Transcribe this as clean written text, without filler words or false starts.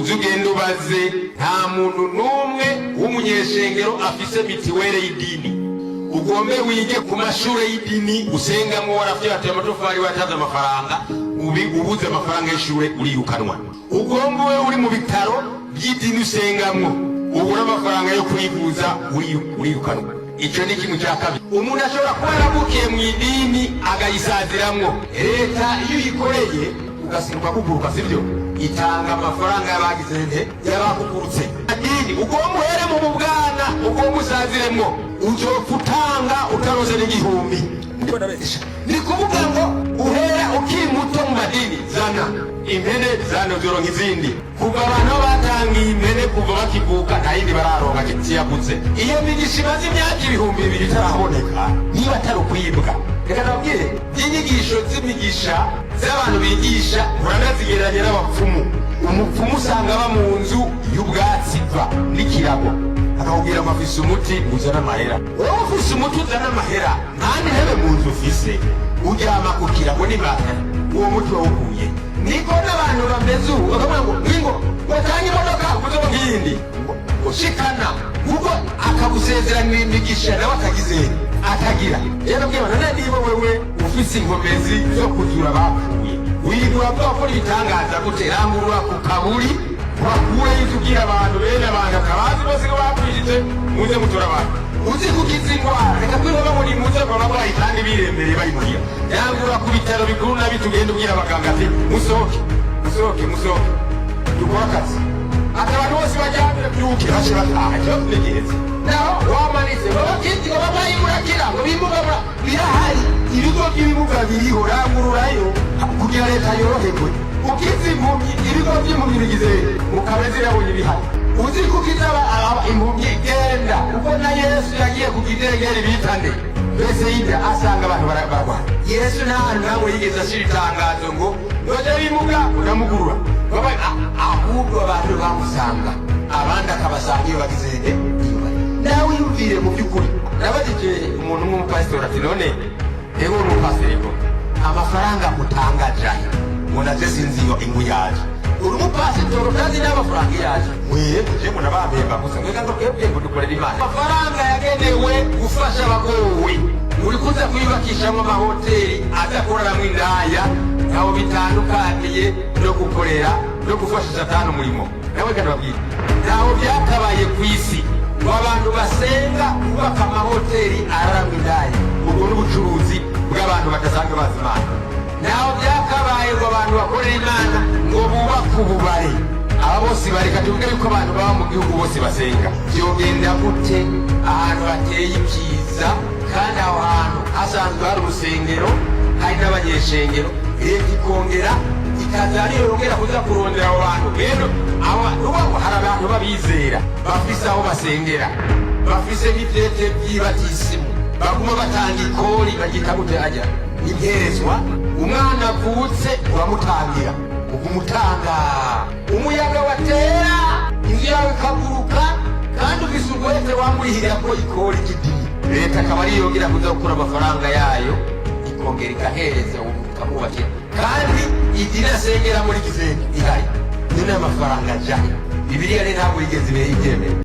Uze ugende ubaze, nta muntu n'umwe w'umunyeshengero afise mutuelle y'idini. Ugombe wige ku mashure y'idini usengamwo, warafyatuye amatafari, watanze amafaranga, ubi ubuze amafaranga y'ishure urirukanwa. Ugomba ube uri mu bitaro by'idini usengamwo, ubura amafaranga yo kwivuza, urirukanwa. Icyo ni kimwe cya kabiri. Umuntu ashobora kuba yaravukiye mu idini agayisaziramwo. Leta iyo uyikoreye ugasimbuka kuguruka, sibyo? Itanga amafaranga y'abagize nte? Y'abakugurutse. Idini ugomba uhere mu bwana, ugomba usaziremwo, uzopfa utanga utarose n'igihumbi. Ni kuvuga ngo uhera ukiri muto mu madini, zana impene, zana uzoronka izindi. Kuva abantu batangiye impene kuva bakivuka, nta yindi bararonka kiyagutse. Iyo migisha imaze imyaka 2000 itaraboneka, niba atari ukwibwa. Reka nababwire, inyigisho z'imigisha z'abantu bigisha uranazigereranya n'abapfumu. Umupfumu usanga aba mu nzu y'ubwatsi bva n'ikirago, akakubwira ngo afise umuti uzana amahera. Wowe ufise umuti uzana amahera, nta n'intebe mu nzu ufise, uryama ku kirago n'imatera, uwo muti wawukuye? Niko n'abantu bameze ubu, bakavuga ngo ngo watange imodoka uzoronka iyindi, ngo shikana, kuko akagusezeranira imigisha nawe akagizera atagira. Rero bwira, none niba wewe ufise inkomezi zo kuzura abapfuye, wigura bwakora ibitangaza gute? Rangurura ku kaburi wakureyo, ivyo ubwira abantu, bene abantu akabazi bose ko bapfishije, muze mutora abantu. Uzi gukiza indwara, reka kwiroba ngo nimuze ngo abarwayi kandi birembereye bari muhira. Yangura ku bitaro bikuru nabi, tugende ubwira abaganga ati: "Musohoke, musohoke, musohoke, dukore akazi." Ati: "Abantu bose bajyamire, byuke." Bace bataha, ikibazo ntigiheze. Naho wamanitse ngo bakindi ngo babaye murakira, ngo bimuga birahari, ibigo by'ibimuga biriho, rangururayo kugira leta yoroherwe. Ukiza impumyi, ibigo by'impumyi bigize mu Kabezi yabonye bihari. Uzi kukiza impumyi, genda, kuko na Yesu yagiye ku kidengeri bitande Beseyida, asanga abantu bararwaye. Yesu nta hantu ntabwo yigeze ashira itangazo ngo ngoje bimuga unamugurura. Ahubwo abantu bamusanga, abandi akabasanga iyo bagize iyo bari. Nawe yumvire mu by'ukuri. Nabajije umuntu umwe w'umupasitori ati: "None ego uri umupasitori, ko amafaranga mutanga jahe?" Ngo: "Naje sinzi iyo ingu yaje." Uri umupasitori utazi n'amafaranga yaje? Mwiye je ngo nabambemba gusa, ngo twebwe ngo dukorera Imana. Amafaranga yagenewe gufasha abagowe, uri kuza kuyubakishamo amahoteli aza kuraramo indaya. Ntaho bitandukaniye no gukorera no gufasha Satani umurimo. Nawe kandi babwire, ntaho byakabaye ku isi ngo abantu basenga bubaka amahoteli araramo indaya. Ubwo n'ubucuruzi bw'abantu badasanzwe bazi Imana. Ntaho byakabaye ngo abantu bakorera Imana ngo bubake ububare. Aba bose bareka, tuvuge yuko abantu baba mu gihugu bose basenga, byogenda gute ahantu hateye ibyiza, kandi aho hantu hasanzwe hari urusengero, hari n'abanyeshengero, leta ikongera ikaza ariyo yongera kuza kurondera abo bantu? Rero abo hari abantu babizera bafise aho basengera, bafise n'ivyete vy'ibatisimu, baguma batanga ikori, bagita gute ajya imperezwa. Umwana avutse uramutangira, ugumutanga. Umuyaga watera inzu yawe ikaguruka, kandi ufise urwete wamurihirira ko ikori ry'idini, leta akaba ariyo yongera kuza gukura amafaranga yayo, ikongera ikahereza ikamwubakira, kandi idini asengera muri gizeni ihari. None amafaranga ajahe? Bibiliya rero ntabwo yigeze ibyemera.